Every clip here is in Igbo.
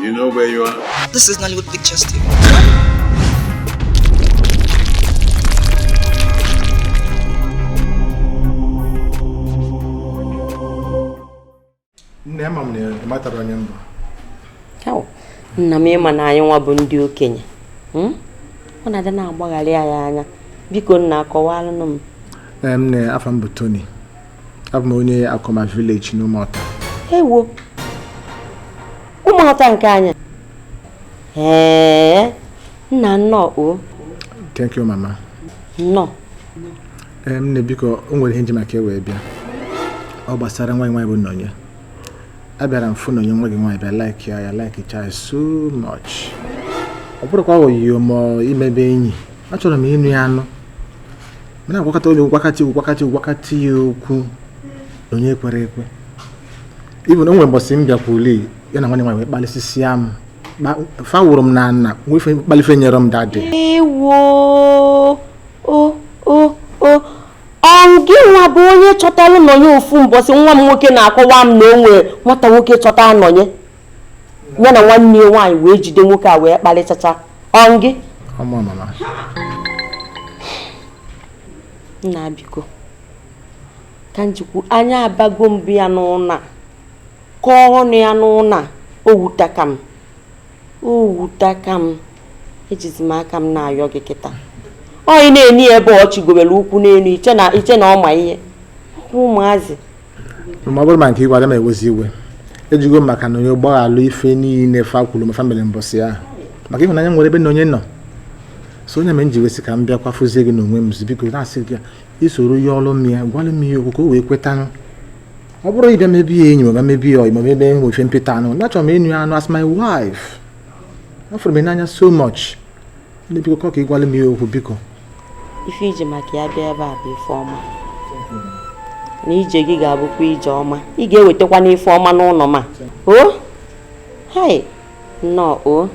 You know where you are? This is Nollywood Pictures TV. Nne, ama m na ị matara onye m bụ. Nna m, ịma na anyị nwa bụ ndị okenye, Ọ na-adị na-agbagharị anyị anya. Biko nna, kọwalụnụ m. Nne, afa m bụ Tony. Abụ m onye Akoma village n'Ụmụọta. Ewo, Ụmụọta nke anyị. Ee, nna, nnọọ o. Thank you, mama. Nnọọ. Nne, biko, o nwere ihe nji maka e wee bịa. Ọ gbasara nwa nwaanyị bụ Nonye. Abịara m fụ Nonye nwa gị nwaanyị, bịa like ya, ya like cha so much. Ọ bụrụkwa oyiyo ma imebe enyi, achọrọ m ịnụ ya anụ. M na-agwakọta onye gwakọta gwakọta gwakọta ya okwu, onye kwere ekwe. Even o nwere mbọsị m bịakwuli ya na nwanne nwaanyị wee kpalịsịsịa m, fa wụrụ m na nna nwefe mkpalife nyere m dadị. Ewo, o o o, ọ gị nwa bụ onye chọtalụ Nonye ofu mbọsị? Nwa m nwoke na-akọwa m na o nwere nwata nwoke chọta Nonye, ya na nwanne ya nwaanyị wee jide nwoke a wee kparịchacha. Ọ gị? Ọmụ, mama. Nna, biko, ka njikwu anya abago mbụ ya n'ụlọ a, kọọ ọnụ ya n'ụlọ a. O wutaka m, o wutaka m. Ejizi m aka m na-ayọ gị kịta. Ọ ị na-eni ya ebe ọ chigobere ụkwụ n'elu, iche na iche na ọ ma ihe ọkwa ụmụazị. Ma ọ bụrụ ma nke igwe ada m ewezi iwe, ejigo m maka na onye gbaghalụ ife niile fa kwuru ma family mbọsị ahụ, maka ịhụnanya m nwere ebe na onye nọ. So onye mere m ji wesị ka m bịa kwafụzie gị n'onwe m zi, biko, na-asị gị isoro ihe ọlụ m ya gwalụ m ya okwu ka o wee kwetanụ. Ọ bụrụ ịbịa mebi ya enyi, ma mebi ya ọyị, ma mebe enwe ife mpịta anụ na achọrọ m ịnụ ya anụ as my wife. Afụrụ m n'anya so much. Ndị, biko, kọ ka ị gwalụ m ya okwu, biko. Ife ije maka ya bịa ebe a bụ ife ọma, na ije gị ga-abụkwa ije ọma. Ị ga-ewetakwa n'ife ọma n'ụlọ ma o hei. Nnọọ o,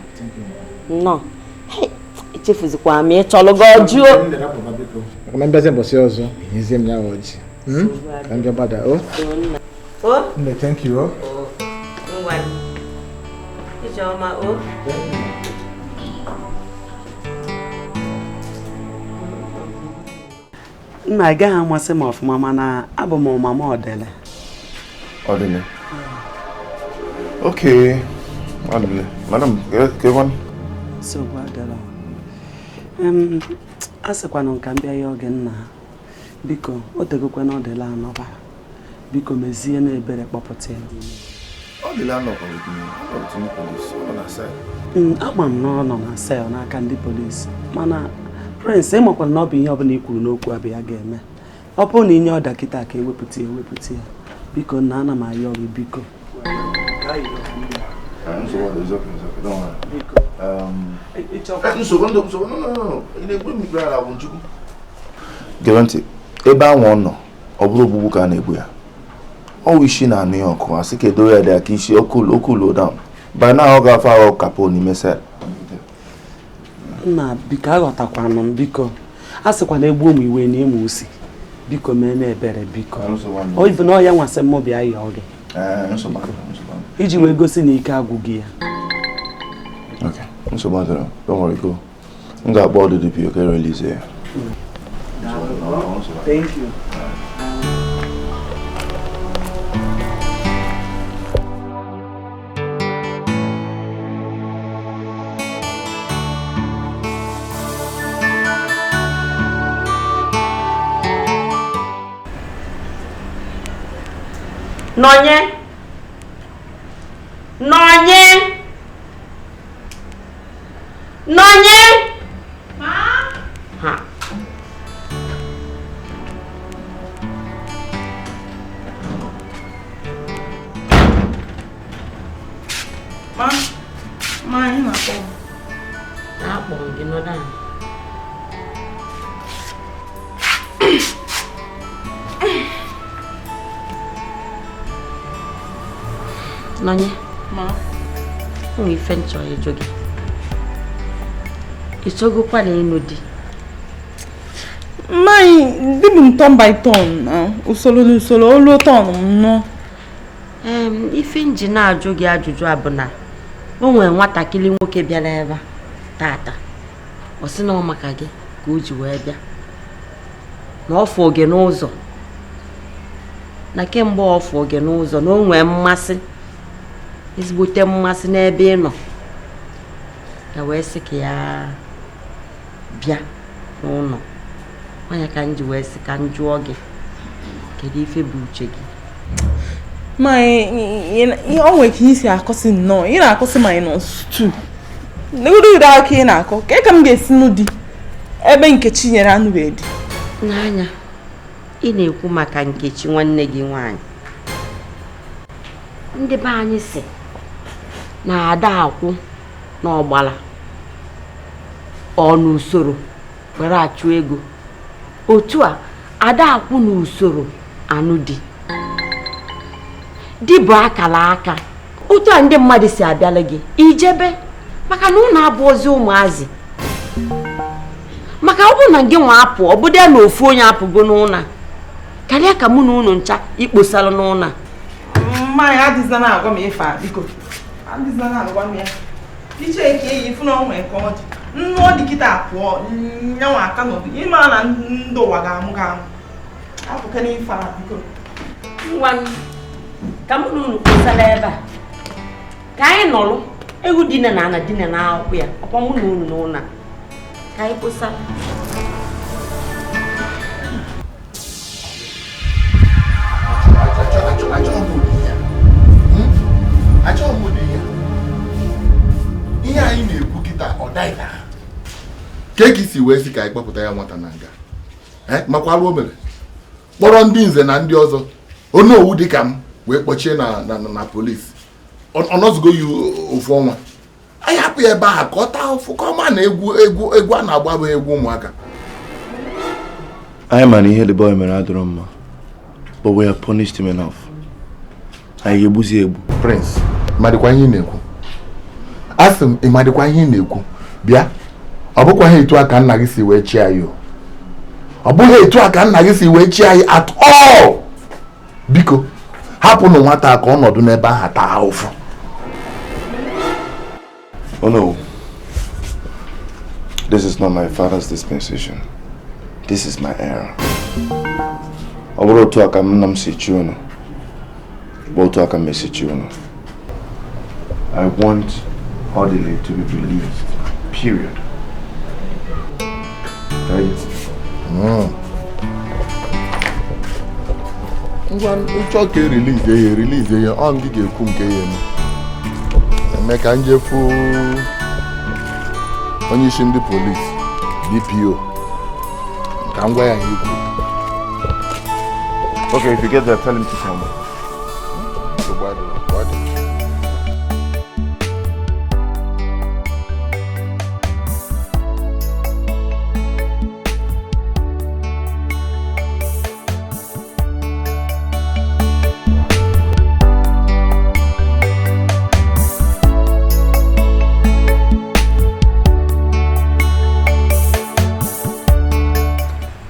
nnọọ. Hei, echefuzikwa m ịchọlụ gị ọjụọ. Maka na mbịazie mbọsị ọzọ, enyezie m ya ọjị. Ka m bịa gbada o. O. Nne, thank you o. Ngwa, ije ọma o. Nna, ị gaghị amasị m ọfụma, mana abụ m mama Ọdịlị. Ọdịlị. Okay. Madam, madam, kekwan? Nsogbu adịla. A sịkwanụ nka m bịa ya oge nna ha. Biko, o tegokwe na Ọdịlị anọba. Biko, mezie na ebere, kpọpụta ya. Ọdịlị anọkwa with me. Ọ nọ with ndị police. Ọ nọ na cell. Ama m na ọ nọ na cell n'aka ndị polisi, mana Prince, ịmakwana na ọ bụ ihe ọbụla i kwuru n'okwu abụ ya ga-eme. Ọ bụrụ na inye ọda kịta ka ewepụta ya, ewepụta ya. Biko nna, ana m ayọ gị, biko. Nsogbu adị, it's okay, it's okay. Don't worry. Biko. Nsogbu, nsogbu, no, no, no, no. Ị na-egbu m ikpere ala bụ Nchukwu. Gee ntị, ebe ahụ ọ nọ, ọ bụrụ ogbugbu ka a na-egbu ya. Ọ wụ isi na-anụ ya ọkụ, asị ka edo ya dị aka isi ọkụ cool down. By now ọ ga-afọ ahụ kapo n'ime cell. Nna, biko, aghọtakwanụ m. Biko, a sịkwa na egbuo m iwe na ịmụ usi. Biko, mee na ebere, biko. O ife na ọ ya nwasị m bịa yọọ gị Nsogbu adịrọ, nsogbu adịrọ. Iji wee gosi na ike agwụghị ya. Okay, nsogbu adịrọ. Don't worry, go. M ga-akpọ the DPO ka e release ya. Thank you. Nọnye, Nọnye, Nọnye! Ha. Ma, ma, anyị na-akpọ m. Akpọ m gị, nọdụ ala. Nọnye. Ma. O nwere ife m chọrọ ịjụ gị. Ị chọgokwa na ịnụ di? Mma, anyị di m turn by turn na usoro n'usoro, olu turn m nọ. Ife nji na-ajụ gị ajụjụ a bụ na O nwere nwatakịrị nwoke bịara ebe a tata, ọ sị na ọ maka gị ka o ji wee bịa, na ọ fụ gị n'ụzọ, na kemgbe ọ fụ gị n'ụzọ na o nwee mmasị, ezigbote mmasị n'ebe ị nọ, ya wee sị ka ya bịa n'ụlọ. Onye ka m ji wee sị ka m jụọ gị, kedu ife bụ uche gị? Ma ọ nwere ka isi akọsị nnọọ, ị na-akọsị -2. Negodo ụdị aka ị na-akọ, ka ka m ga-esi nụ di ebe Nkechi nyere anụ wee di. N'anya, ị na-ekwu maka Nkechi nwanne gị nwaanyị. Ndị be anyị sị na ada akwụ n'ọgbala ọ n'usoro were achụ ego. Otu a ada akwụ n'usoro anụ di. Di bụ akara aka. Otu a ndị mmadụ si abịala gị ijebe, maka na ụnụ abụọzi ụmụazị. Maka ọ bụrụ na gị nwa apụ, ọ bụdị ya na ofu onye apụgo n'ụlọ, karịa ka mụ na ụnụ ncha ikposara n'ụlọ. Mmanya adịzina na-agwa m ife a, biko. Adịzina na-agwa m ya. Iche ka eyi ifu na ọ nwere ka ọ dị. Nnụọ dị kịta pụọ, nyanwa aka nọdụ. Ịma na ndị ụwa ga-amụ gị amụ. Apụka n'ife a, biko. Ngwa, ka mụ na ụnụ kposara ebe a, ka anyị nọrọ. Egwu dina na ana dina na akwụkwọ ya, ọkwa mụ na ụnụ n'ụlọ a. Ka anyị kposara. Achọghị m ụdị ihe. Ihe anyị na-ekwu kịta ọ daịda. Ka ka isi wee sị ka anyị kpọpụta ya nwata na nga, makwa alụ o mere kpọrọ ndị nze na ndị ọzọ onowu dị ka m wee kpọchie na na na polisi. Ọ nọzigo ya ofu ọnwa, anyị hapụ ya ebe ahụ ka ọ taa ụfụ, ka ọ ma na egwu egwu egwu a na-agba abụghị egwu ụmụaka. Anyị ma na ihe the boy mere adịrọ mma, but we have punished him enough. Anyị ga-egbuzi egbu. Prince, ịmadịkwa ihe ị na-ekwu? Asị m, ịmadịkwa ihe ị na-ekwu? Bịa, ọ bụkwa ha etu a ka nna gị si wee chi anyị o. Ọ bụghị etu a ka nna gị si wee chi anyị at all. Biko, hapụnụ nwata ka ọ nọdụ n'ebe ahụ taa ụfụ. Oh no, this is not my father's dispensation. This is my era. Ọ bụrụ otu a ka nna m si chi unu, bụ otu a ka m esi chi unu. I want Odili to be released. Period. Right? Ngwa, ịchọ ka e release ya, release ya, ọ gị ga-ekwu nke ya eme. Eme ka njefu onye isi ndị polisi DPO ka m gwa ya ihe ikwu. Okay, if you get there, tell him to come. Nsogbu adịrọ, ka ọ dị.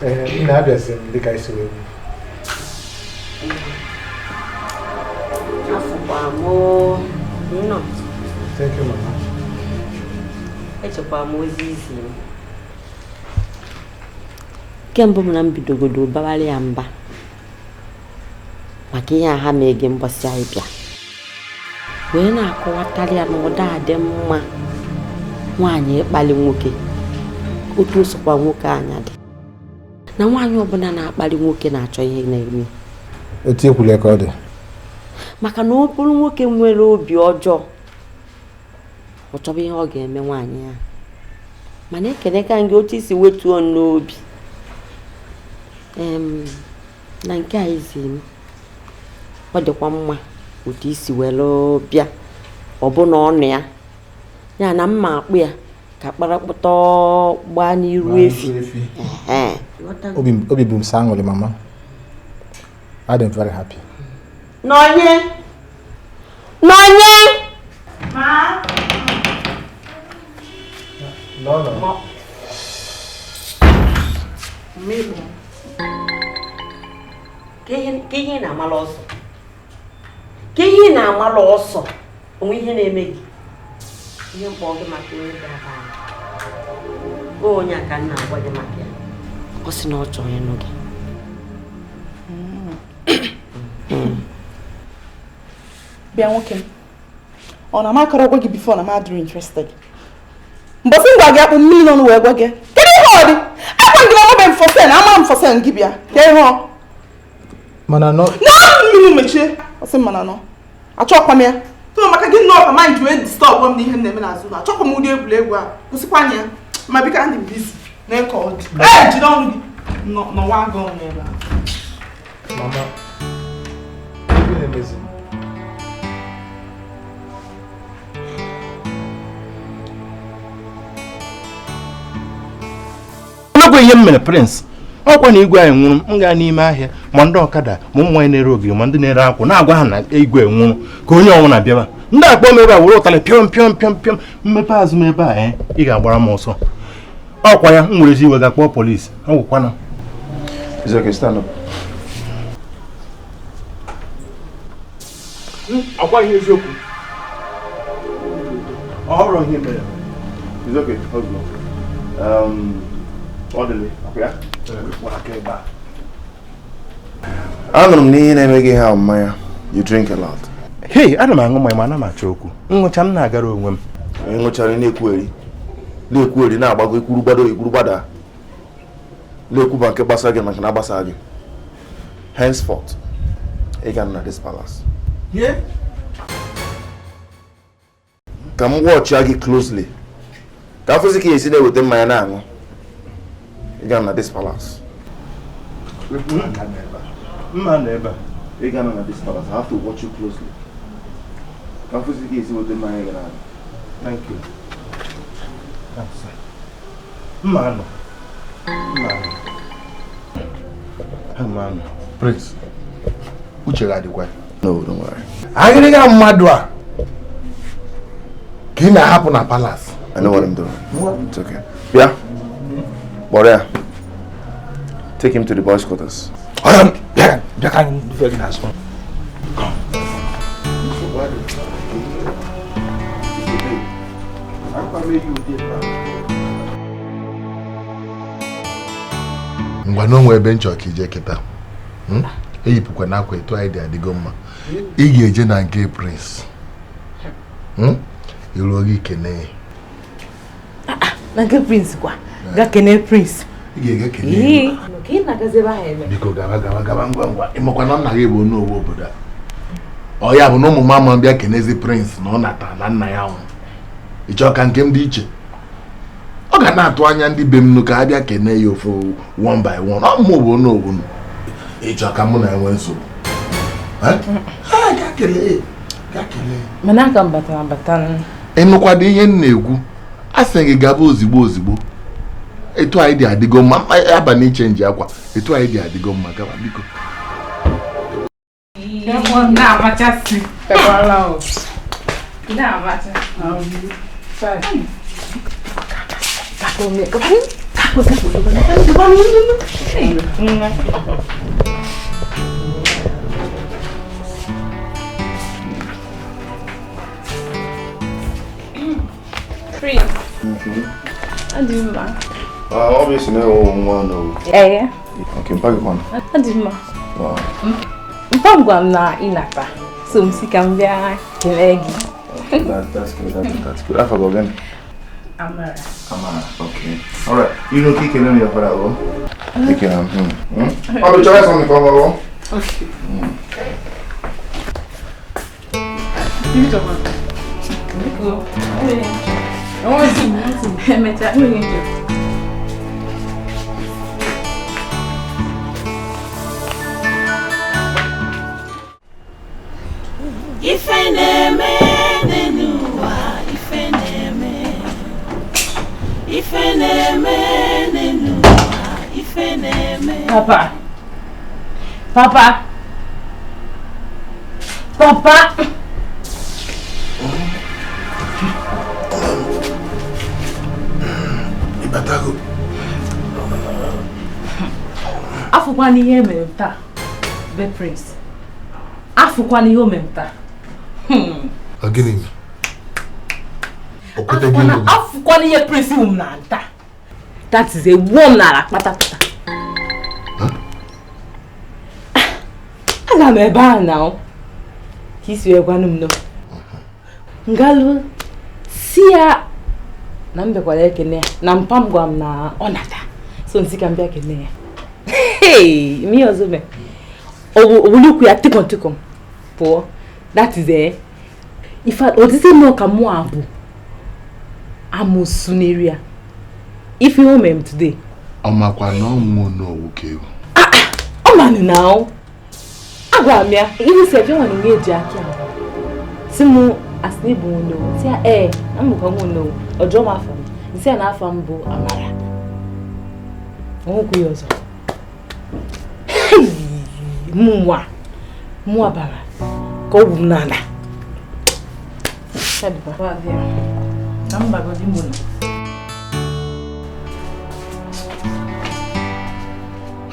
Ee, nna, abịazi m dịka isi wee kwu. Afụkwa m nnọọ. Thank you, mama. Echekwa m ozi izi m. Kemgbe m na m bidogodo babara ya mba maka ihe a ha mee gị mbọsị anyị bịa, wee na-akọwatara ya na ọ da adị mma nwaanyị ịkpali nwoke otu o sokwa nwoke anya dị, na nwaanyị ọbụla na-akpali nwoke na-achọ ihe na-eme. Otu ekwule ka ọ dị. Maka na ọ bụrụ nwoke nwere obi ọjọọ, ọ chọba ihe ọ ga-eme nwaanyị ya. Mana ekele ka gị otu isi wetuo n'obi. Na nke a izi m, ọ dịkwa mma otu isi were bịa, ọ bụ na ọnụ ya ya na mma akpụ ya ka kparakpụta gbaa n'iru efi. Ehe. Obi bụ m sọ aṅụrị, mama. I am very happy. Nọnye! Nọnye! Ma? No, no. Mmegbu. Ka ihe na-amala ọsọ. Ka ihe na-amala ọsọ. Onwe ihe na-eme gị. Ihe mkpọ gị maka onye bịara onye a ka m na-agwa gị maka ya. Ọ sị na ọ chọrọ ịnụ gị. Bịa nwoke m. Ọ na m akọrọ gwa gị before na m adịrị interested. Mbọsị m gwa gị akpụ mmiri n'ọnụ wee gwa gị. Kedu ihe ọ dị? Agwa gị na ọbe m fọsen, ama m fọsen gị bịa. Ka ihe ọ? Mana nọ. Na mmiri mechie. Ọ sị mana nọ. Achọkwa m ya. Tụọ maka gị nnọọ ka mind wee disturb m n'ihe m na-eme n'azụ ụlọ. Achọkwa m ụdị egwuregwu a. Kwụsịkwa anya ya. Ma biko adị m busy na-eke ọ dị. Ee, jide ọnụ gị. Nọwa agụ ọnụ ebe a. Mama, ebe na-emezi. Ọnọkwa ihe m mere Prince. Ọkwa na igwe anyị nwụrụ m gaa n'ime ahịa ma ndị ọkada ma ụmụ nwaanyị na-ere ogiri ma ndị na-ere akwụ na-agwa ha na igwe nwụrụ ka onye ọnwụ na-abịaba ndị akpọ m ebe a were ụtalị pịọm pịọm pịọm pịọm mmepe azụ m ebe a ị ga-agbara m ọsọ ọkwa ya m werezi iwe ga kpọọ polisi ọ gwụkwana. It's okay, stand up. Ọkwa ihe eziokwu ọhụrụ ihe mere. It's okay, hold on. Orderly, okay? Anụrụ m n'ihe na-eme gị ha mmanya. You drink a lot. Hey, ana m aṅụ mmanya ma ana m achọ okwu. Ṅụcha m na-agara onwe m. Ṅụchara na-ekwugheri. Na-ekwugheri na-agbago ikwuru gbado ikwuru gbada. Na-ekwu ba nke gbasara gị maka na agbasa gị. Henceforth, ị ga na this palace. Yeah? Ka m watch gị closely. Ka afọzi ka esi na-eweta mmanya na-aṅụ. Ị ga na this palace. Mma na ebe a. Ị ga na this palace. I have to watch you closely. Ka afọzi ka esi weta mmanya gị na-aṅụ. Thank you. Thanks. Mma nọ. Mma nọ. Mma nọ. Prince, uche ga-adịkwa ya. No, don't worry. Agịrịga mmadụ a ka ị na-ahapụ na palace. I know what I'm doing. It's okay. Bịa. Kpọrọ ya. Take him to the boys' quarters. Bịa ka anyị dufe gị n'azụ. Ngwa na onwe ebe nchọ ka ije kịta. Eyipụkwa na akwa etu anyị dị adịgo mma. Ị ga-eje na nke Prince. Iruo gị kene. Na nke Prince kwa. Ga kene Prince. Ị ga-ege kene. Biko gaba gaba gaba ngwa ngwa. Ịmakwa na nna gị bụ onye owu obodo a. Ọ ya bụ na ụmụ mama bịa kenezi Prince na ọ nata na nna ya nwụrụ. Ị chọọ ka nke m dị iche. Ọ ga na-atụ anya ndị be m nụ ka ha bịa kene ya ofu one by one. Ọ mụ bụ onye owu nụ. Ị chọọ ka mụ na enwe nsogbu. Gaa kelee. Gaa kelee. Mana aka m batara abata. Ịnụkwado ihe m na-ekwu. A sị gị gaba ozigbo ozigbo. Etu anyị dị adịgo mma abalị ichenji akwa. Etu anyị dị adịgo mma gaba biko. Prince. Adịmma. Obviously, no one no. Eh. Okay, mpaghị kwan. Adịmma. Wow. Mpa gwa m na ị nata. So m si ka m bịa kelee gị. That's good. That's good. I forgot again. Amara. Amara. Okay. All right. You know, Kike, let me your father go. Okay. Oh, try something come over. Okay. Biko. Ife na-eme n'ụwa, ife na-eme. Ife na-eme n'ụwa, ife na-eme. Papa. Papa. Papa. Afụkwana ihe mere taa, be Prince. Afụkwana ihe o mere taa. Ọ gịnị? Afụkwana ihe Prince wụ m na nta. That is a warm n'ala kpatakpata. Aga m ebe a na ka isi wee gwanụ m nọ. Ngalụ si ya na m bịakwara ekene ya na mpa m gwara m na ọ nata. So nsị ka m bịa kene ya. Hey, ihe ọzọ mee. Owulukwu ya tikom tikom pụọ. That is it. In fact, otiti mụ ka mụ abụ amụsụ n'eri ya. If you home today. Ọ makwa na ọ nwụọ n'owu ka ewu. Ọ manụ na ọ. Agwara m ya, ihe si efe nwere nwe eji aka ahụ. Si mụ asị na ịbụ nwonowu. Si ya ee, na m bụkwa nwonowu. Ọ jụọ m afọ m. Nsị ya na afọ m bụ Amara. Onwekwu ya ọzọ. Mụnwa bara ka ọ bụ m n'ala.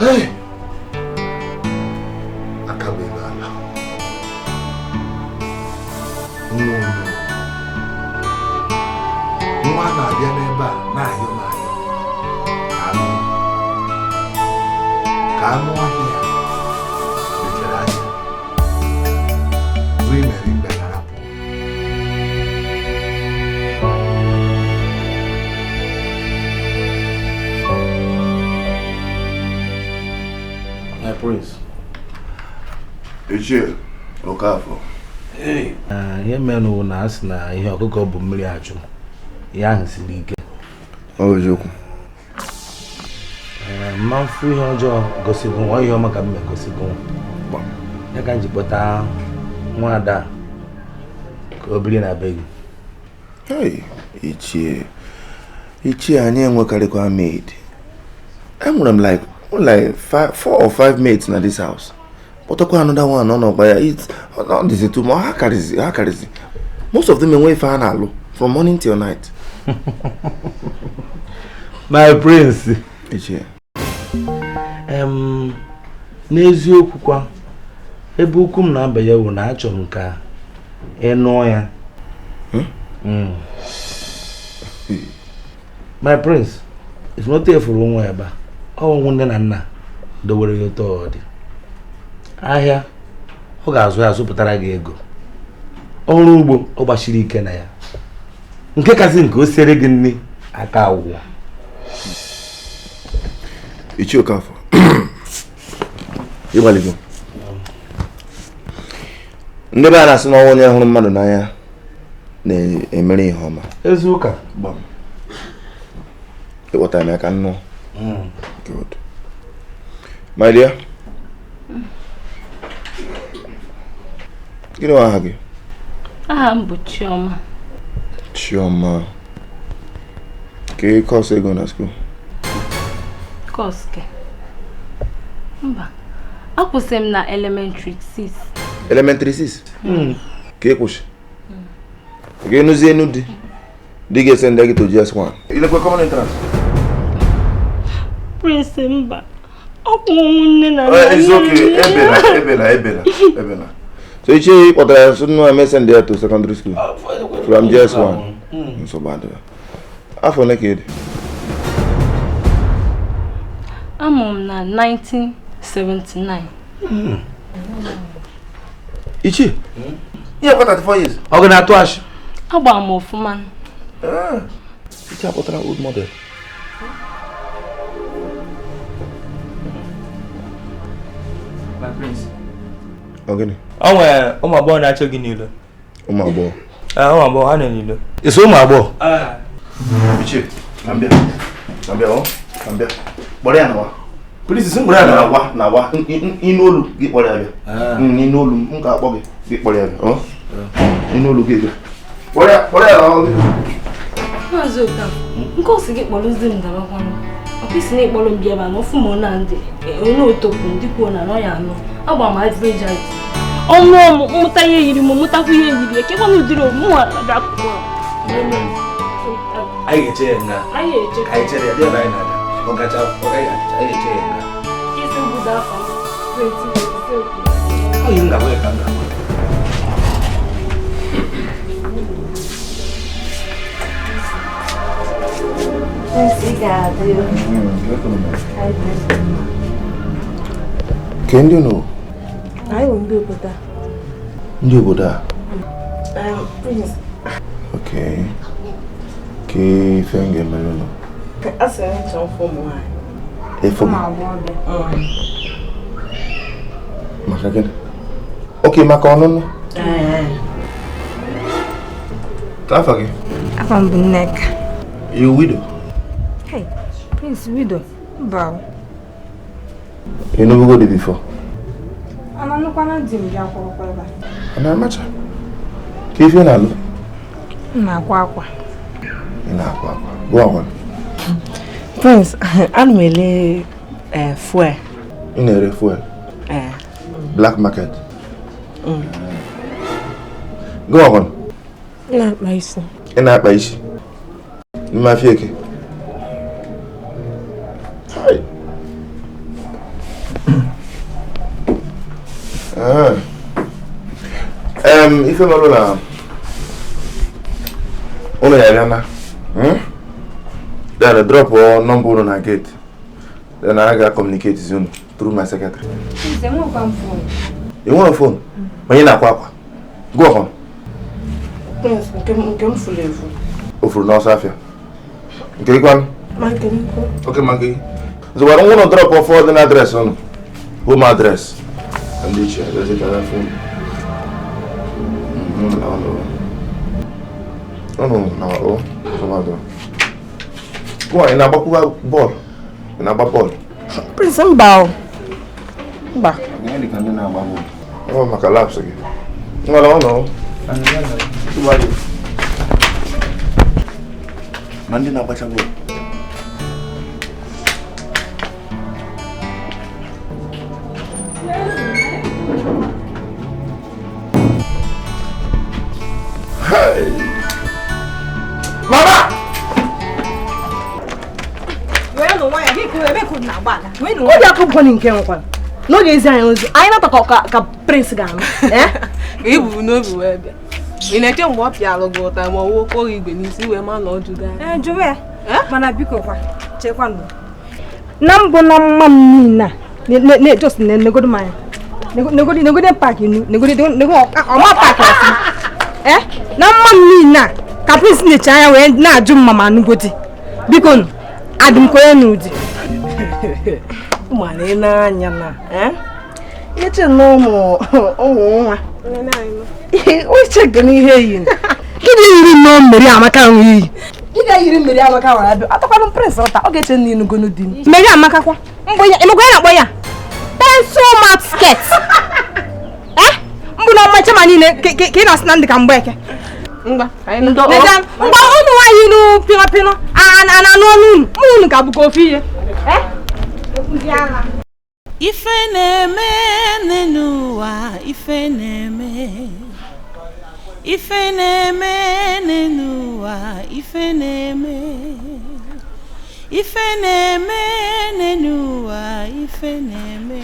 Hey! Aka m ebe ala. Nwa na-abịa n'ebe a na-ayọ m ayọ. Ka anụ ọhịa mechara anya. Rimeri mbelara pụọ. My Prince. Ichie Okafor. Ihe mere na asị na ihe ọkụkọ bụ mmiri achụ. Ihe ahụ siri ike. Ọ bụ eziokwu. Mma mfu ihe ọjọọ gosigo nwa ihe ọma ka m gosigo. Ya ka m ji kpọta nwaada ka o biri na be gị. Hey, Ichie. Ichie anyị enwekarịkwa maid. Enwere m like 4 or 5 maids na this house. Kpọtakwa another one nọ n'ọgba ya. It's not this too much. Ha karịzi. Most of them enwe ife ha na-alụ from morning till night. My Prince. Ichie. N'eziokwu kwa ebe ukwu m na-abanye bụ na achọrọ m ka ị nụọ ya. My Prince, if efuru nwa ebe a, ọ nwe nne na nna dowere ya ụtọ ọ dị. Ahịa ọ ga-azụ ya azụpụtara gị ego. Ọrụ ugbo ọ gbachiri ike na ya. Nke kasị nke o siere gị nri aka agwụ. Ichie Okafor. Ịgbaligo. Ndị be a na-asị na ọnwa onye hụrụ mmadụ n'anya na-emere ihe ọma. Ezi ụka. Gbam. Ịkpọtara m ya ka m nụọ. Good. My dear. Gịnị aha gị? Aha m bụ Chioma. Chioma. Ka kọọsụ ego na school? Kọọsụ ke? Mba. Akwụsị m na elementary 6. Elementary 6? Ka ị kwụsị? Ka ịnụzi enu di? Di ga-ese ndị gị to GS1. Ilekwe common entrance? Prince mba. Ọ kwụ nne na nna. It's okay. Ebela. So Ichie kpọtara ya sị nnu eme send ya to secondary school from GS1. Nsogbu adịghị. Afọ ole ka ị dị? Amụrụ m na 1979. Ichie, ihe kwa 34 years. Ọ gị na-atụ ashị? Agbara m ọfụma. Ichie akpọtara old model. My Prince. Ọ gịnị? O nwere ụmụ agbọghọ na-achọ gị n'ilo. Ụmụ agbọghọ? Ee, ụmụ agbọghọ ha nọ n'ilo. Isi ụmụ agbọghọ? Ichie, ka m bịa. Ka m bịa. Kpọrọ ya n'ụwa. Please, sị mkpọrọ ya n'awa. Ịnụ olu gị kpọrọ ya bịa. Ịnụ olu m ga-akpọ gị gị kpọrọ ya bịa. Ịnụ olu gị bịa. Kpọrọ ya n'awa gị. Maazị Okafor, nke ọ sị gị kpọrọzi m dabakwanụ. Ọkwa isi na ịkpọrọ m bịa ebe a na ofu m na ndị onye otokwu ndị kwuo na anọ ya anọ. Agba m average height. Ọnụ ọmụ mmụta ihe yiri m mụtakwa ihe yiri ekekwana ụdịrị mụ ada akwụkwọ. Anyị ga-eche ya nga. Anyị chere ya dị ebe anyị na-aga. Ọ gacha ọ gaghị achịcha anyị ga-eche ya nga. Isi mbudo afọ 20 Ọ yi m ga-agwa ya ka m ga-agwa. Prince, ị ga-adị. Ke ndị nọ? Anyị bụ ndị obodo a. Ndị obodo a? Prince. Okay. Ke ife m ga-emere unu? A sị na ịchọ mfụ ụmụ nwaanyị. Ịfụ gị? Maka gịnị? Okay, maka ọnụnụ? Ka afa gị? Afa m bụ Nneka. You widow? Hey, Prince, widow? Mba. You never go there before? Ananụkwana di m bịa akwụkwọ ebe a. A na-amacha? Ka ife ị na-alụ? M na-akwa akwa. Ị na-akwa akwa. Gụọ akwa. Prince, ana m ele fuel. Ị na-ere fuel? Ee. Black market? Gụọ akwa. M na-akpa isi. Ị na-akpa isi? N'ime afịa Eke? Hai. Ah. Ife melụ na ụlọ ya bịa na then drop nọmba unu na gate, then I ga communicate unu through my secretary. Prince, enwekwa m phone. Ị nwere phone? Onye na-akwa akwa? Gụọ akwa. Prince, nke m furu efu. O furu n'ọsọ afịa. Nke gị kwanụ? Ma nke m kwụ. Oke ma nke gị. Zụkwara nwa ụlọ drop forwarding address unu. Home address. Ndị iche abịazi ka ya phone. Unu na o tụmadụ. Gụọ, ị na-agbakwuwa bọọlụ? Ị na-agba bọọlụ? Prince, mba o. Mba. Gịnị dị ka ndị na-agba bọọlụ? Ọ maka laps gị. Nwere ọnụ. Tụmadụ. Ma ndị na-agbacha bọọlụ. Hey! Mama! Wee nụ nwayọ gị ka ebe ka unu na-agba ala. Wee nụ. Obi akụkọ nke nwekwana n'oge ezi anyị ozi anyị nata ka Prince ga-anụ. Ka i buru n'obi wee bịa. Ị na-eche mgbe ọ pịalụ gị ụta ma ọ wụ oke igwe n'isi wee ma na ọ jụgo anyị. Ee, jụwa ya. Mana biko kwa, chekwanụ. Na mbụ na mma m niile a, just negodo m anya. Negodi negodi paaki nu, negodi nego ọma paaki ọfụma. Eh? Na mma m niile a, ka Prince na-eche anya wee na-ajụ m mama anụgodi. Biko nụ, adị m ka onye n'ụdị. Mana ị na-anya na iche na ụmụ ụmụ nwa uche gị n'ihe yi. Gịnị yiri nnọọ mmeri Amaka nwe iyi? Gịnị yiri mmeri Amaka nwere abịa? Atakwanụ Prince ụta, ọ ga-eche na ịnugonu di m. Mmeri Amaka kwa. Mgbe ya, emekwa ya na-akpọ ya. Pencil mat skirt. Eh? Mbụ na ọmacha ma niile ka ị na-asị na ndị ka mgbe eke. Ngwa, anyị na Ngwa ụmụ nwaanyị nu pịnọ pịnọ a na-anụ ọnụ unu mụ unu ka bụkwa ofu ihe. Eh? Ndị ala. Ife na-eme n'ụwa, ife na-eme. Ife na-eme n'ụwa, ife na-eme. Ife na-eme n'ụwa, ife na-eme.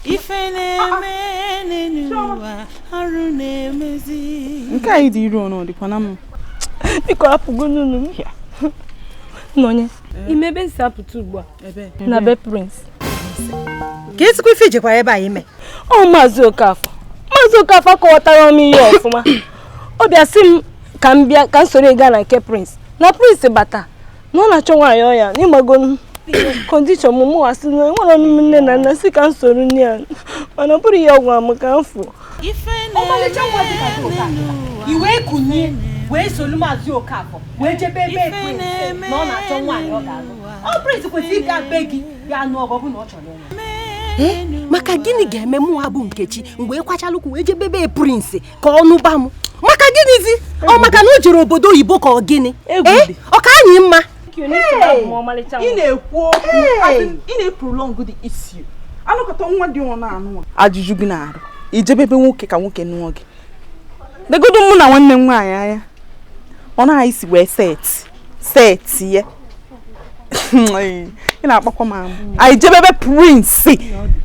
Ife na-eme n'ụwa, arụ na-emezi. Nke anyị dị iru ọnụ dịkwa na mma. Biko apụgo n'ụlọ m. Nọnye, ime ebe nsi apụta ugbu a na be Prince. Ka esikwa ife ijekwara ebe a ime. Ọ Maazị Okafọ. Maazị Okafọ akọwatara m ihe ọfụma. Ọ bịa sị m ka m bịa ka m soro gaa na nke Prince. Na Prince bata na ọ na-achọ nwaanyị ọya n'ịmago condition m mụ asị na enwere ọnụ m nne na nna si ka m soro nne ya, mana ọ bụrụ ihe ọgwụ m ka m fụ. Ọmalịcha nwa dị ka gị ụka i wee kunye wee solu Maazị Okafọ wee jebe ebe Prince na ọ na-achọ nwaanyị ọ ga-alụ. Ọ Prince kwesịrị ịga be gị ya nụọ ọgụ ọ bụ na ọ chọrọ ịnụ. Maka gịnị ga-eme mụ bụ Nkechi mgbe ịkwachala ụkwụ wee jebe be Prince ka ọ nụba m? Maka gịnịzi? Ọ maka na o jere obodo oyibo ka ọ gịnị? Ee, ọ ka anyị mma. Ị na-ekwu okwu, ị na-eprolong the issue. Anụkọta nwa dị ọ na-anụ ajụjụ gị na-arụ. Ijebe ebe nwoke ka nwoke nụọ gị. Legodo mụ na nwanne m nwaanyị anya. Ọ na-anyị si wee set ya. Ị na-akpakwa m amụ. Anyị jebe ebe Prince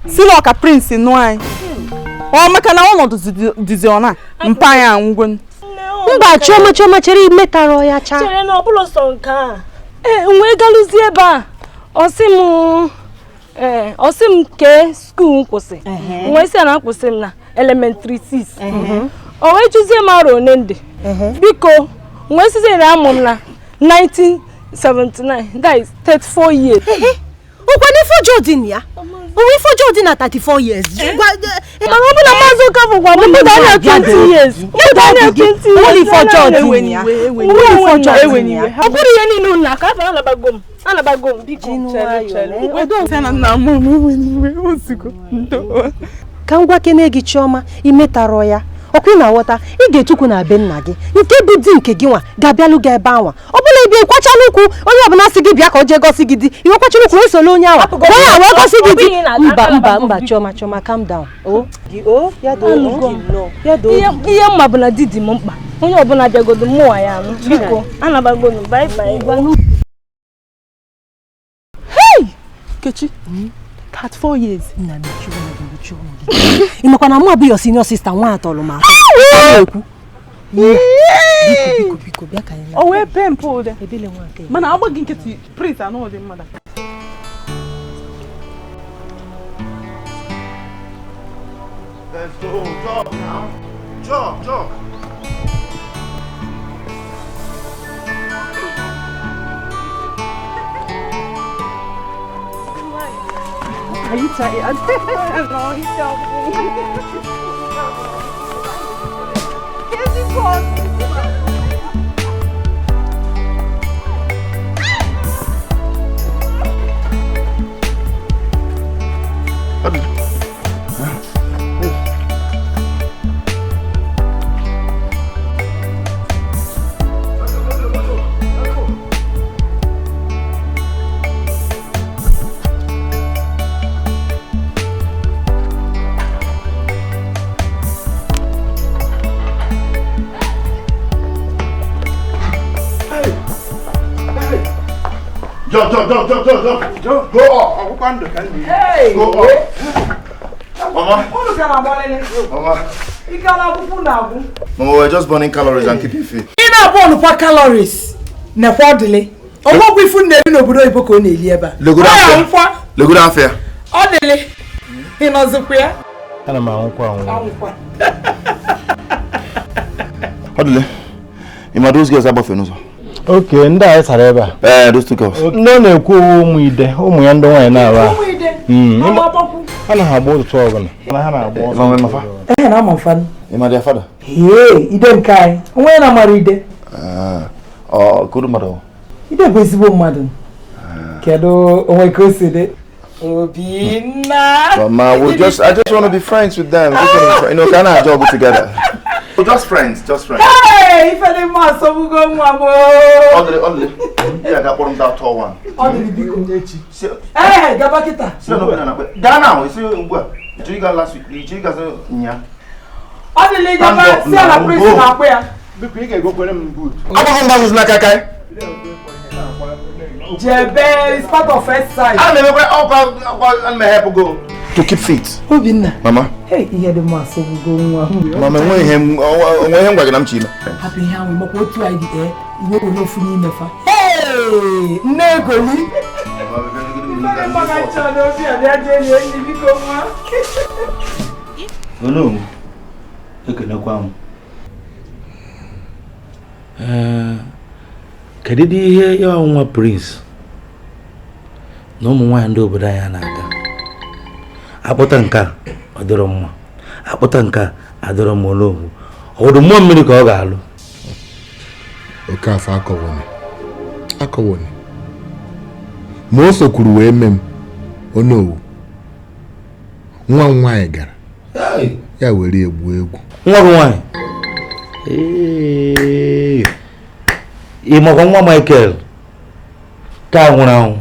si na ọka Prince nụọ anyị. Ọ maka na ọnọdụ dịzi ọ na mpa anyị anwụgo. Mba, Chioma, Chioma chere imetara ya cha. Chere na ọ bụla sọ nke a. Ee, nwee galụzie ebe a. Ọ sị m ee, ọ sị m kee skuul nkwụsị. Nwee sị na nkwụsị m na elementary 6. O wee jụzie m arọ one ndị. Biko, nwee sịzie na amụ m na 1979, that is 34 years. Ụkwa n'ife ọjọọ dị na ya. Onwe ife ọjọọ dị na 34 years. Mana ọ bụ na Maazị Okafor gwa m mụ na 20 years. Mụ na 20 years. Ife ọjọọ dị na ya. Ife ọjọọ dị na ya. Ọ bụrụ ihe niile unu na-akọ, afọ alabago m. Alabago m biko. Ka m gwa kene gị Chioma, imetarọ ya. Ọkwa ị na-aghọta, ị ga-etukwu na be nna gị nke bụ di nke gị nwa ga-abịalụ gị ebe anwa. Ọ bụla ebe ịkwachala ụkwụ onye ọbụla sị gị bịa ka o jee gosi gị di, iwekwachala ụkwụ wee solo onye awa onye a wee gosi gị di. Mba mba mba, Chioma, Chioma, calm down. Ihe mma bụ na di dị m mkpa. Onye ọbụla bịagodo mụwa ya anụ. Biko, anabagonu, bye bye. Hey! Nkechi, 34 years. Ị makwa na mụ abụ your senior sister nwa atọlụ m atọ. Biko biko bịa ka anyị. O wee pee mpe ụdị. Mana agba gị nkịtị Prince anụ dị mmadụ. Let's go, jog now. Jog, jog. Are you tired? No, he's helping. Here's the boss. Jump, jump, jump, jump, jump, jump, jump. Go up. Hey! Go up. Mama. Mama. Mama, we're just burning calories and keeping fit. Ị na-abọọlụ kwa calories. Nekwa ọdịlị. Ọgbọgwụ ifu na-eri n'obodo oyibo ka ọ na-eli ebe a. Legodo afịa. Ọ dịlị. Ị nọzikwa ya? Ana m anwụkwa anwụ. Anwụkwa. Ọ dịlị. Ị ma those girls agbafe n'ụzọ? Okay, ndị a sara ebe a. Ee, those two girls. Ndị ọ na-ekwu ụmụ ide, ụmụ ya ndị nwaanyị na-awa. Ụmụ ide? Ha na-agba ụtụtụ ọbụla. Ha na-agba ọsọ. Ee, na ama mfanụ. Ị ma their father? Ee, ide nke anyị. Onwe na mara ide. Ọ, kedu mmadụ? Ide bụ ezigbo mmadụ. Kedu onwe ka o si dị? Obinna. Mama, we just I just want to be friends with them. Just want to be, you know, can I jog together? Just friends, just friends. Hey, ife dị mma asọgbugo nwa m. Ọdịrị, ọdịrị. Yeah, that one, that tall one. Ọdịrị biko. Ee, gaba kịta. Gaa now, isi ugbu a. Ijiri ga last week, ijiri ga nya. Ọdịrị gaba si ala Prince na-akpụ ya. Biko ị ga-egokwere m boot. Agbagọ m bazụ n'aka kai. Jebe is part of exercise. A na-emekwa ọkwa ọkwa ana m help go. To keep fit. Obinna. Mama. Hey, ihe dị mma asọgbugo nwa m. Mama, enwe ihe m onwe ihe m gwa gị na m chi ime. Hapụ ihe ahụ, makwa otu anyị dị ee, iwe were ofu n'ime fa. Hey, nne egoli. Ife mma na nchọ n'obi a bịa jee nye enyi biko nwa. Onowu, ekenekwa m. Ee, kedu ihe ya nwa Prince na ụmụ nwaanyị ndị obodo anyị na-aga? Akpụta nke a ọ dịrọ mma, akpụta nke a adịrọ mma. Onowu, ọ mmụọ mmiri ka ọ ga-alụ. Okafor akọwone ma o sokwuru wee mee m. Onowu, nwa m nwaanyị gara ya were egwu egwu. Nwa gị nwaanyị? Ị makwa nwa Michael ka nwụrụ anwụ?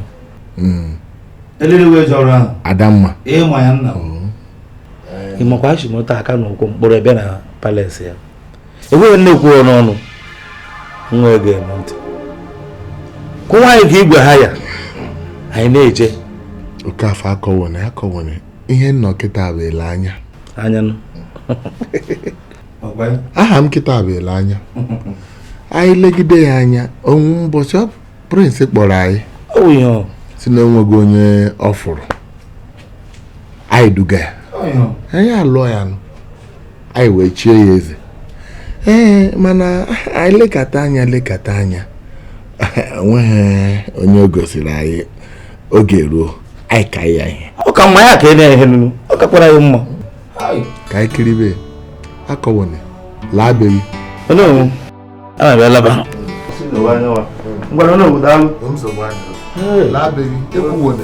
Elele wee jọrọ ahụ. Adamma. Ịma ya nna. Ị makwa achịmụta aka na ụkwụ mkpụrụ ebe na palace ya. Enweghị nne kwuo n'ọnụ. Nwa ego eme ntị. Kwụ nwaanyị ka igwe ha ya. Anyị na-eje. Okafor akọwone ihe nnọ kịta bụ ele anya. Anya nụ. Aha m kịta bụ ele anya. Anyị legide ya anya, onwe mbọchị Prince kpọrọ anyị. Si na enweghị onye ọ fụrụ. Anyị duga ya. Anyị alụọ ya nụ. Anyị wee chie ya eze. Ee, mana anyị lekata anya. Enweghị onye o gosiri anyị oge ruo anyị ka ya ihe. Ọ ka mma ya ka ị na-ehe nunu. Ọ kakwara ya mma. Ka anyị kiribe akọwone laabeghị. Ono, ana bịa laba. Ngwara ono bụ daalụ. Nsogbu anyị. Laabeghị ekwuwone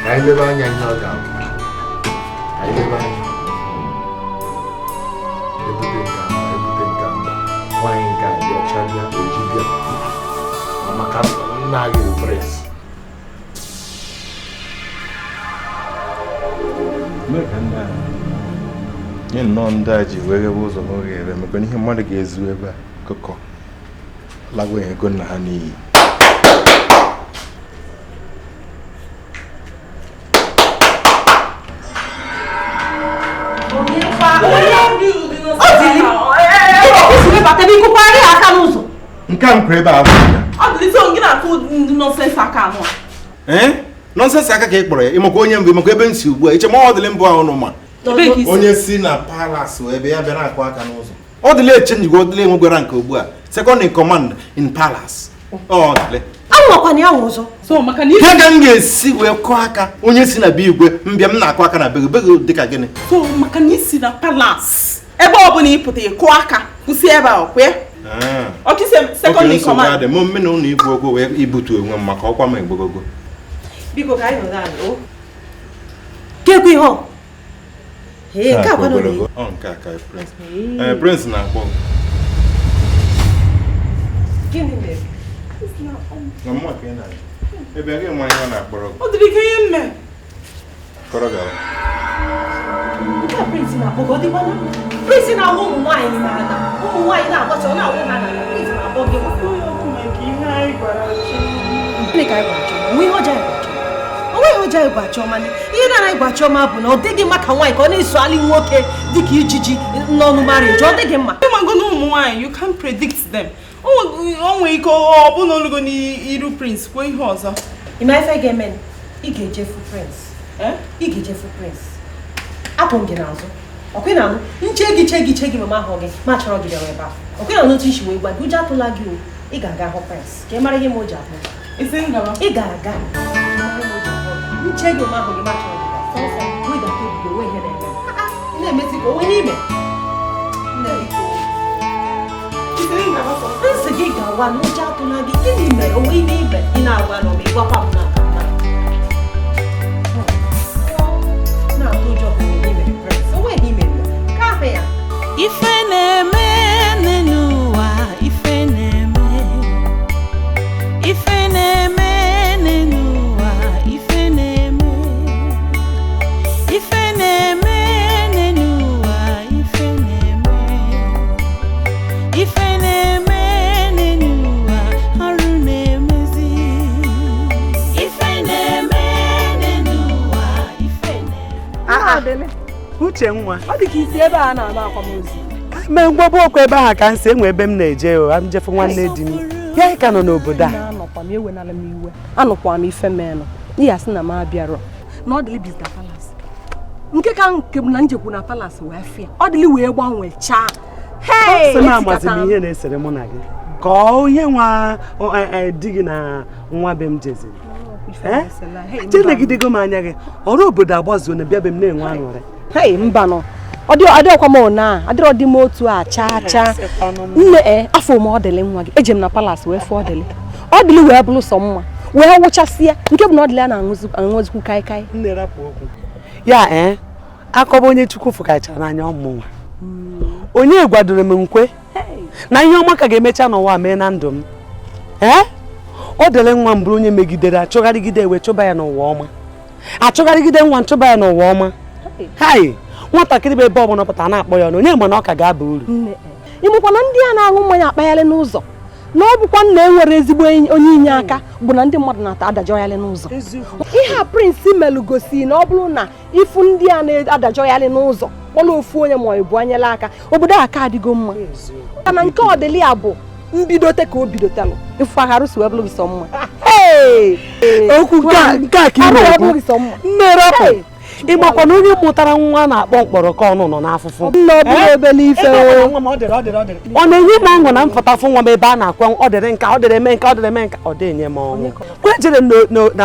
ka anyị lebe anya ihe ọ ga-abụ. Ka anyị lebe anya. Ebute nke mba, ebute nke mba. Nwaanyị nke a dị ọcha bịa, oji bịa. Maka nna gị bụ Prince. Nye nnọọ ndị a ji wee ghebe ụzọ n'oge ebe maka ihe mmadụ ga-ezu ebe a kụkọ lagwa ego nna ha n'iyi. Nke a m kwere ebe a ee nọnsensị aka ka ị kpọrọ ya ịmakwa onye mbụ ịmakwa ebe m si ugbu a iche ma ọ dịlị mbụ ahụ nụ ma onye si na palace ebe ya bịara akụ aka n'ụzọ ọ dịla echenjigo ọ dịla enwegwara nke ugbu a second in command in palace ọ dịlị ihe ka m ga-esi wee kụọ aka onye si na be igwe mbịa m na-akụ aka na be gị dịka gịnị so maka na isi na palace ebe ọ bụla ị pụta ịkụ aka kwụsị ebe a kwe second in command mụ mme na ụlọ ibu okwu wee ibutu onwe m maka ọkwa m egbogogo biko ka anyị nọrọ ala o kekwe ihe ọ nke a nke a ka Prince Prince na-akpọ gịnị mere na mma ka ị na-ajụ ebe gị nwa ihe ọ na-akpọrọ gị ọ dịrị ike ihe mme kọrọ gawa nke a Prince na-akpọ gị ọ dịkwana Prince na-awụ ụmụ nwaanyị n'ala ụmụ nwaanyị na-agbacha ọ na-awụ ha n'ala Prince na-akpọ gị ihe anyị gwara Gịnị ka anyị gwara Chioma? Onwe ihe ọjọọ anyị gwara Chioma? Onwe ihe ọjọọ anyị gwara Chioma ihe na anyị gwara Chioma bụ na ọ dịghị mma ka nwaanyị ka ọ na-esogharị nwoke dịka ijiji n'ọnụ marriage ọ dịghị mma. Ịmago na ụmụ nwaanyị you can't predict them. O nwere ike ọ bụ na olugo n'iru Prince kwuo ihe ọzọ. Ị ma ife ga-eme ị ga-ejefu Prince. Ị ga-ejefu Prince. Akwụ m gị n'azụ. Ọkwa ị na-anụ nche gị che gị che gị mama ahụ gị ma chọrọ gị bịawa ebe a. Ọkwa ị na-anụ otu isi wee gwa gị ụjọ atụla gị o ị ga-aga hụ Prince ka ị mara ihe ma o ji akpọ. Ị ga-aga nche gị ụma ahụ gị ma chọrọ gị sọsọ wedata obi onwe ihe na-eme ị na-emezi ka onwe n'ime nsị gị gawa n'ụjọ atụla gị gịnị mere onwe ime ibe ị na-agwa na ọma ịgwakwa m n'aka mma na-atụ ụjọ bụ onwe mere Prince onwe n'ime ya ka ahụ ya ife na-eme n'ụwa ife na-eme ife na-eme n'ụwa ife na-eme ife na-eme n'ụwa ife na-eme ife na-eme n'ụwa ọrụ na-emezi ife na-eme n'ụwa ife na-eme Uche nwa ọ dị ka isi ebe a na-ama akwamozu mee mgbọbụ okwu ebe ahụ ka m si enwe ebe m na-eje o m jefu nwanne di m ya ka nọ n'obodo a anọkwa m ewenala m iwe anọkwa m ife menụ n'ihi asị na m abịarọ na ọ dịlị biz na palace nke ka nke m na njekwu na palace wee fịa ọ dịlị wee gbanwechaa sị m amazi m ihe na-esere mụ na gị ka ọ ihe nwa di gị na nwa be m jeziri jelegidego m anya gị ọrụ obodo agbazuo na bịa be m na-enwe aṅụrị hei mba nọ ọ dịọkwa m na adịrọ dị m otu a chaa chaa nne afọ m ọ dịlị nwa gị eje m na palace wee fụọ ọdịlị ọdịlị wee bụrụ sọ mma wee wụchasịa nke bụ na ọdịlị a na-aṅụzikwu kaikai ya akọba onye Chukwu fụkachara n'anya ọmụnwa onye gwadoro m nkwe na ihe ọma ka ga-emecha n'ụwa mee na ndụ m ọ dịrị nwa m bụrụ onye megidere achụgharịgide wee chụba ya n'ụwa ọma achụgharịgide nwa nchụba ya n'ụwa ọma hai nwatakịrị bụ ebe ọbụla pụtara na-akpọ ya ọnụ onye ma na ọ ka ga-aba uru ịmụkwa na ndị a na-aṅụ mmanya akpagharị n'ụzọ na ọ bụkwa nna enwere ezigbo onye inye aka bụ na ndị mmadụ na-ata adajọgharị n'ụzọ ihe a Prince melụ gosi na ọ bụrụ na ịfụ ndị a na-adajọgharị n'ụzọ Kpọrọ ofu onye ma ọ bụ anyela aka. Obodo a ka adịgo mma. Mana nke ọdịli ya bụ mbidote ka o bidotelụ. Ifu agharụ si wee bụrụ gị sọ mma. Okwu nke a ka ị na-ekwu. Nne rapụ. Ịgbakwa na onye mụtara nwa na-akpọ mkpọrọ ka ọnụ nọ n'afụfụ. Ọ na-enye m ọṅụ na mfụtafụ nwa m ebe a na-akwa ọ dịrị nka ọ dịrị eme nka ọ dịrị eme nka ọ dịnye m ọṅụ. Kwe jere m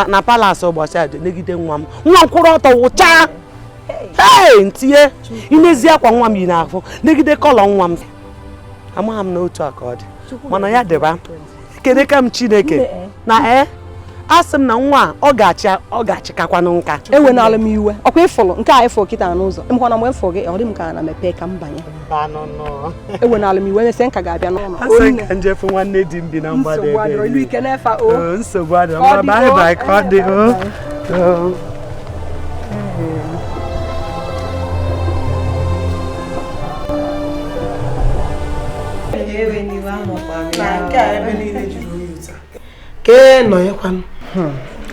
na palasị ụbọchị a negide nwa m nwa m kwụrụ ọtọ wụchaa. Ee, ntinye inezi akwa nwa m yi n'afọ negide kọlọ nwa m. Amaghị m na otu a ka ọ dị mana ya dịba ekele ka m Chineke na asị m na nwa ọ ga-achịkakwanụ nka. Ewenala m iwe ọkwa ịfụlụ nke a ịfụ kịta n'ụzọ ịmụkwa na mgbe mfụ gị ọ dị m ka na mepee ka m banye. Ewenala m iwe mesị nka ga-abịa n'ụlọ. Asị nka njefu nwanne di m bi na mgbada ebe. Ike n'efa o. Nsogbu adịrọ. Bye bye ka ọ dị o.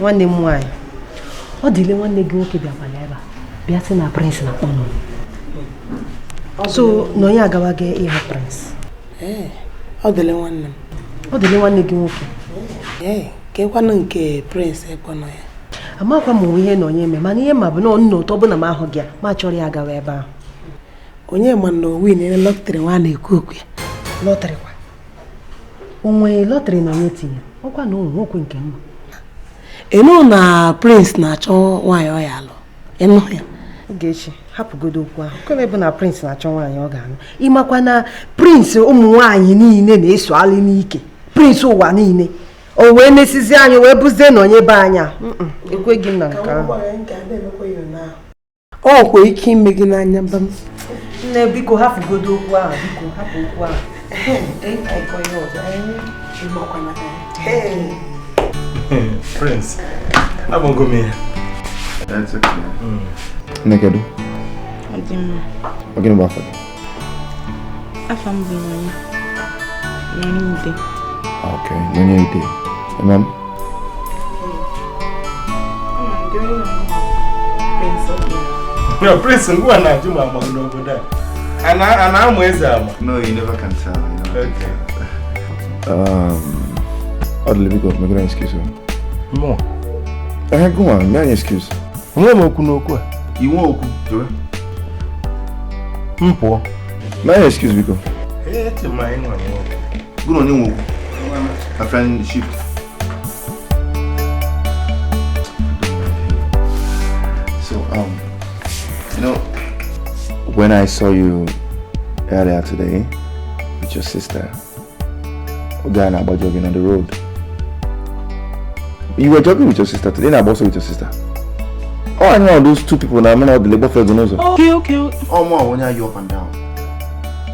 Nwanne m nwaanyị ọ dịle nwanne gị nwoke bịakwala ebe a bịa sị na Prince na-akpọ Nonye. So Nonye agawaghị ịhụ Prince. Ọ dịle nwanne m. Ọ dịle nwanne gị nwoke. Kekwanụ nke Prince ekpọ Nonye. Amakwa m onwe ihe Nonye eme mana ihe ma bụ na nna ụtọ bụ na m ahụ gị a ma chọrọ ya agawa ebe ahụ. Onye ma na owi na lọtrị nwa na-ekwu okwu ya. Lọtrị kwa. Onwe lọtrị Nonye tinye ọkwa na ụmụ nwoke nke mma. Enu na Prince na-achọ nwaanyị ọ ya alụ. Ịnụ ya. Ogechi, hapụgodo okwu ahụ. Kome bụ na Prince na-achọ nwaanyị ọ ga-alụ. Ịmakwa na Prince ụmụ nwaanyị niile na-eso alị n'ike. Prince ụwa niile. O wee nesizi anyị wee buzie Nonye be anya. Ekweghị m na nke ahụ. Ọ kwa ike ime gị n'anya mba m. Nne biko hapụgodo okwu ahụ, biko hapụ okwu ahụ. Prince, abụgo m ya. That's okay. Nne kedu? Ọ dị mma. Ọ gịnị bụ afọ gị? Afọ m bụ Nonye. Nonye Ide. Okay, Nonye Ide. Ma'am? No, Prince, ngwa na-ajụ ma amaghị n'obodo a. A na-amụ eze ama. No, you never can tell. You know. Okay. Odile, biko, make an excuse. Mo. Go on, make an excuse. Nwe m okwu n'okwu a. I nwe okwu, Joe? M pụọ. Make an excuse, biko. Eche m anyị nwa nwe. Gụ na onye nwe okwu. My friendship. So, you know, when I saw you earlier today with your sister, Oga and jogging on the road. You were jogging with your sister today, and I'm also with your sister. Oh, I know those two people now. I'm not the labor fellows. Okay, okay. Oh, more when you up and down.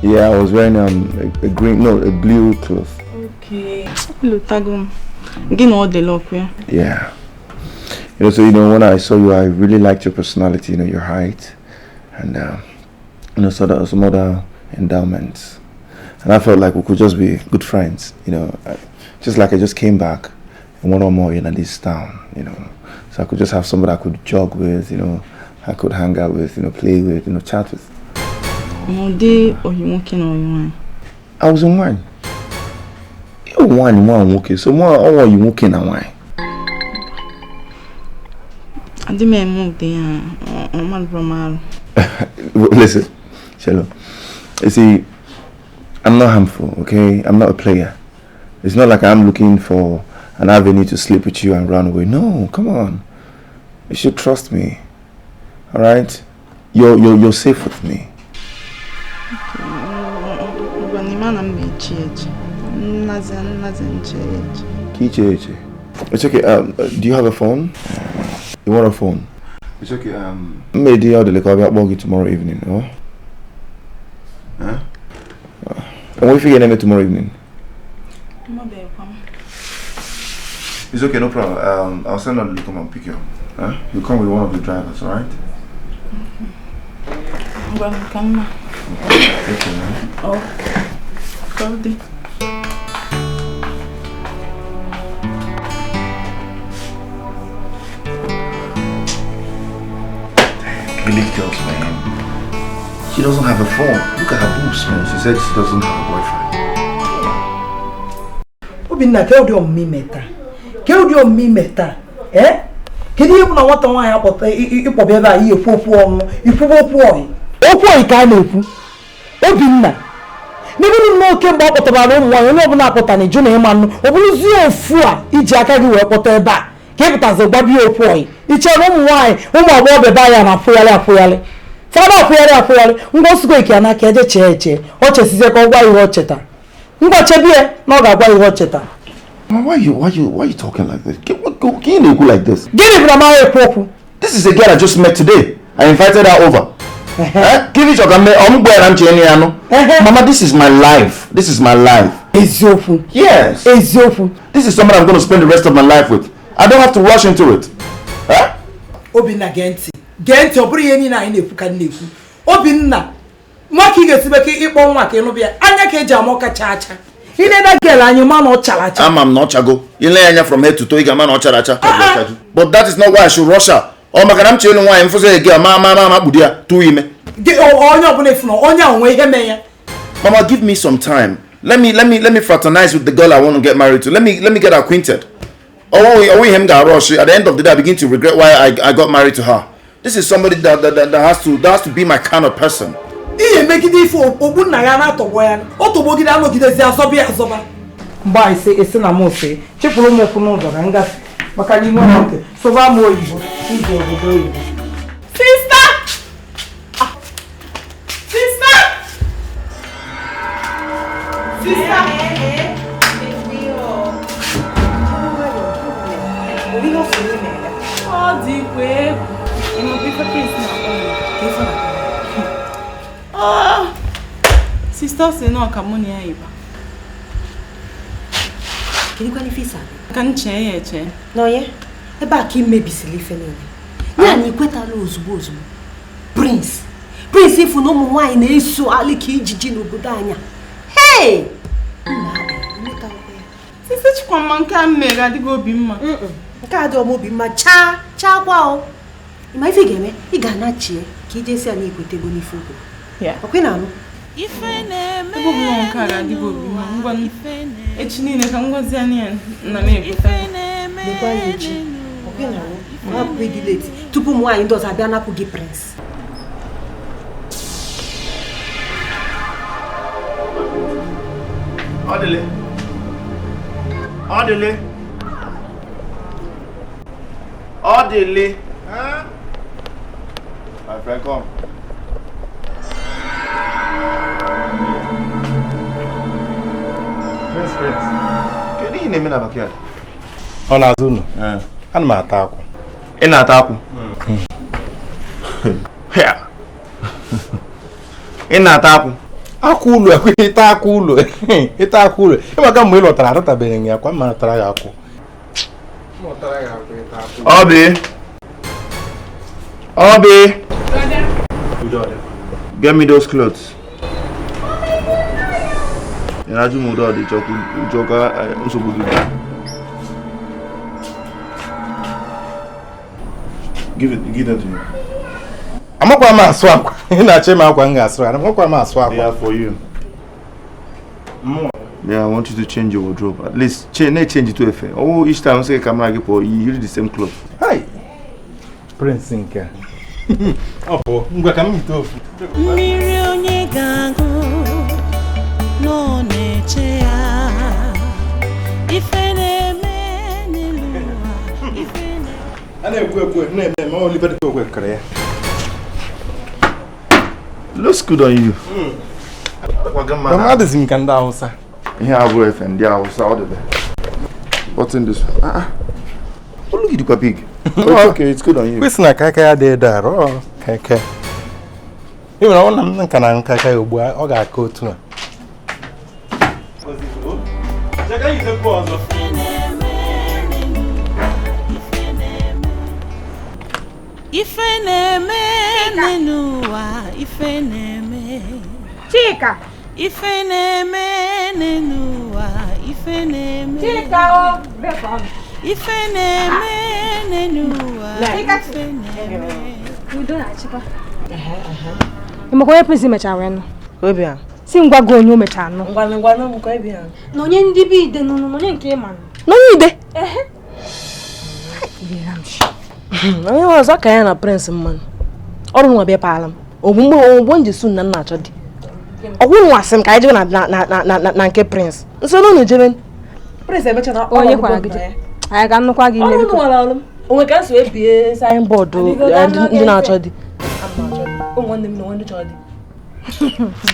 Yeah, I was wearing a green, no, a blue cloth. Okay. Yeah. You know, so you know, when I saw you, I really liked your personality. You know, your height, and you know, so there some other endowments. And I felt like we could just be good friends, you know. Just like I just came back and one or more in this town, you know. So I could just have somebody I could jog with, you know, I could hang out with, you know, play with, you know, chat with. I was in wine. You wine, okay. So more, how are you walking and wine? I didn't move there. Listen, Shalom. You see, I'm not harmful, okay? I'm not a player. It's not like I'm looking for an avenue to sleep with you and run away. No, come on. You should trust me. All right? You're safe with me. It's okay. Do you have a phone? You want a phone? It's okay. Maybe I'll be tomorrow evening, oh? Huh? And what if you get me tomorrow evening? It's okay, no problem. I'll send out to come and pick you up. Huh? You come with one of the drivers, alright? Well, come. Thank you, man. Oh, Cody. Village girls, man. She doesn't have a phone. Look at her boobs, man. She said she doesn't have a boyfriend. Obinna, ke ụdị omume ime taa? Ke ụdị omume ime taa? Eh? Kedu ihe bụ na nwata nwaanyị akpọta ịkpọba ebe a ihe ekwu okwu ọnụ, ikwuba okwu oyi? Okwu oyi ka a na-ekwu. Obinna, n'eburu nnọọ kemgbe ọ kpọtabara ụmụ nwaanyị, onye ọbụla akpọta na ịjụ na ịma nnụ, ọ bụrụzie ofu a iji aka gị wee kpọta ebe a ka ị pụtazi gbabie okwu oyi. Iche na ụmụ nwaanyị, ụmụ agbọghọbịa be anyị na-afụgharị afụgharị. Fada afụgharị afụgharị, ngwa osugo ike ya n'aka eje chee eche, ọ chesizie ka ọ gwa ihe ọ cheta. Ngwa chebie na ọ ga-agwa ihe ọ cheta. Mama, why you talking like this? Can you go like this? Gịnị bụ na mara ekwu okwu? This is a girl I just met today. I invited her over. Give it your Mama, this is my life. This is my life. Eziokwu. Yes. Eziokwu. This is someone I'm going to spend the rest of my life with. I don't have to rush into it. Huh? Obinna, gee ntị. Gee ntị, ọ bụrụ ihe niile anyị na-ekwu ka m na-ekwu. Obinna, nwa ka ị ga-esi ka ịkpọ nwa ka ịnụ bịa anya ka eji ama ọka chaa acha. Ị na-ede gel anyị ma na ọ chara acha. Ama m na ọ chago. Ile anya from head to toe, ị ga-ama na ọ chara acha. But that is not why I should rush her. Ọ maka na m chee ịlụ nwaanyị m fụsị gị ma ma ma ma kpudi ya tụọ ime. Onye ọbụla efu na onye ahụ nwee ihe mee ya. Mama, give me some time. Let me fraternize with the girl I want to get married to. Let me get acquainted. Or we him got rush. At the end of the day, I begin to regret why I got married to her. This is somebody that has to be my kind of person. Ihe megide ife ogbu nna ya na-atọgbọ ya ọ tọgbọgide anọgidezi azọba ya azọba. Mgbe a isi esi na m ose chịpụrụ m ụkwụ n'ụzọ ka m gafe maka n'ime ụlọ nke sụba m oyibo ije obodo oyibo. Sister! Sister! Sister! Ọ dịkwa egwu. Ịnụ ife Prince na-akpọ m. Ah! Sister sị na ọ ka mụ na ya yiba. Kedụkwanụ ife ịsa? Ka m chee ya eche. N'onye, ebe a ka ị mebisiri ife niile. Ya na ikwetala ozugbo ozugbo. Prince! Prince ịfụ na ụmụ nwaanyị na-eso alị ka ijiji n'obodo anya. Hey! Sisi Chikwama nke a mere adịghị obi mma. Nke a adịghị m obi mma chaa chaa kwa o. Ị ma ife ị ga-eme? Ị ga-anachie ka ije si ya na ikwetego n'ife okwu. Ọkwa ị na-anụ? Ebe ọ bụla nke a ga-adịghị obi mma, ngwa echi niile ka ngọzi anyị na m ekweta. Lekwa ya echi. Ọkwa ị na-anụ? Ma hapụ ịdị late tupu ụmụ nwaanyị ndị ọzọ abịa napụ gị Prince. Odile. Odile. Odile. Huh? My friend, come. Prince, Prince. Kedu ihe na-eme na backyard? Ọ na-azụ unu? Ana m ata akwụ. Ị na-ata akwụ? Ị na-ata akwụ? Akwụ ụlọ, ịta akwụ ụlọ, ịta akwụ ụlọ. Ịmaka mgbe ị lọtara arụtabeghị ya akwa, mma tara ya akwụ. Obi. Obi. Get me those clothes. Give them to me. Amakwa m asụ akwa. Ị na-achọ ịma akwa m ga-asụ ya. Amakwa m asụ akwa. They are for you. Yeah, I want you to change your wardrobe. At least change it to efe. Oh, each time I say camera you use the same clothes. Hi. Prince nke. Ọ bụ ngwa ka m hite ofu. Mmiri onye ga-aṅụ nọ na-eche ya. Ife na-eme n'elu ụwa. Ife na a na-ekwu ekwu na-eme eme Oliver dị okwe kere ya. Looks good on you. Mama, adịghị m ka ndị Hausa. Ihe abụrụ efe ndị Hausa ọ dịbe. What's in this? Ah. Oh, look at the big. Oh, it's okay, it's good on you. Kwesị na kaka ya dị ede arụ ọ keke. Ị nwere ọ na m nka na nkaka ya ugbu a ọ ga-aka otu a. Ife na-eme n'ụwa, ife na-eme. Chika. Ife na-eme n'ụwa, ife na-eme. Chika o, befọ. Ife na-eme n'ụwa, ife na-eme. Udo na-achịkwa. Ị makwa onye Prince mechara wee nụ? Obi a. Si ngwa gị onye o mechara nụ. Ngwa ngwa nụ ka obi a. Na onye ndị be ide nụ na onye nke ịma nụ. Na onye ide? Ehe. Onye ọzọ ka ya na Prince mmanụ. Ọrụ nwa bịa paala m. Ogbu mgbe m ji su na nna achọ di. Ọgwụ nwa sị m ka anyị jebe na nke Prince. Nso n'ụlọ jebe. Prince emechara Onye kwara gị je. Anyị ga-anụkwa gị nne Ọrụ biko. nwa ọrụ m. Onwe ka nso ebie saịn bọọdụ ndị na-achọ di. Ụmụnne m na ndị chọrọ di.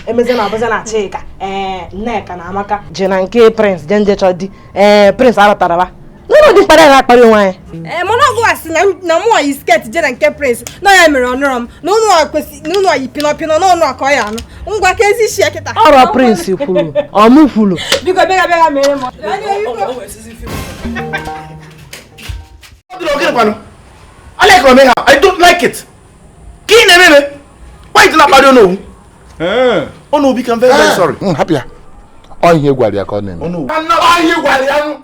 Emezie na abụzie na Chika, ee, Nneka na Amaka je na nke Prince je nje chọọ di. Ee, Prince arọtara ba. N'ụlọ dị mkparị anyị akparị onwe anyị. Ee, mana ọgụ a sị na mụnwa yi sket je na nke Prince na ya mere ọnụrọ m na ụnụ kwesị na ụnụ yi pịnọ pịnọ na ụnụ akọ ya anụ ngwa ka ezi shi ya kịta. Ọrọ Prince kwuru, ọmụ kwuru. Biko bịa bịa mere m. I like Romeo. I don't like it. Kí ni meme? Why you not marry Onowu? Onowu, I'm very, very sorry. Hapụ ya. Ọ ihe gwara ya ka ọ na-eme. Onowu. Ọ ihe gwara ya.